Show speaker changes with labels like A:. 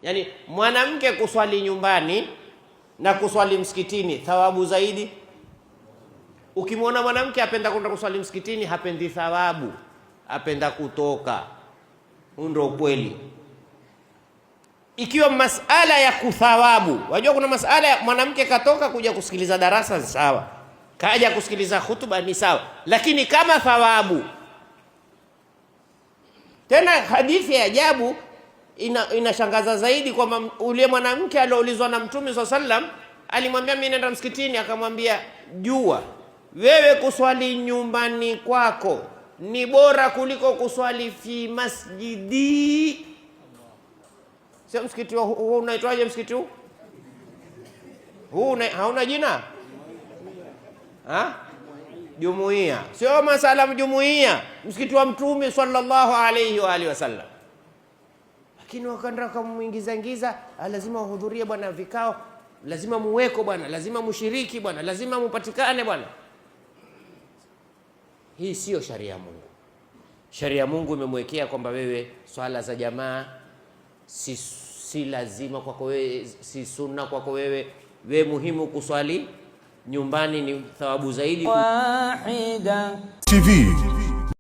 A: Yaani mwanamke kuswali nyumbani na kuswali msikitini thawabu zaidi. Ukimwona mwanamke apenda kwenda kuswali msikitini, hapendi thawabu, apenda kutoka. Huu ndio ukweli. Ikiwa masala ya kuthawabu, wajua kuna masala ya mwanamke katoka kuja kusikiliza darasa sawa, kaja kusikiliza hutuba ni sawa, lakini kama thawabu tena, hadithi ya ajabu inashangaza zaidi kwamba ule mwanamke alioulizwa na Mtume swalla sallam alimwambia mimi nenda msikitini, akamwambia jua wewe kuswali nyumbani kwako ni bora kuliko kuswali fi masjidi. Sio msikiti huu unaitwaje? Msikiti huu huu hauna jina ha? Jumuiya sio masala jumuiya, msikiti wa Mtume sallallahu alayhi wa alihi wasallam. Lakini wakaenda wakamuingiza ingiza, lazima uhudhurie bwana vikao, lazima muweko bwana, lazima mushiriki bwana, lazima mupatikane bwana. Hii siyo sharia ya Mungu. Sharia ya Mungu imemwekea kwamba wewe swala za jamaa si lazima kwako wewe, si sunna kwako wewe. We muhimu kuswali nyumbani ni thawabu zaidi.
B: Wahida
C: TV.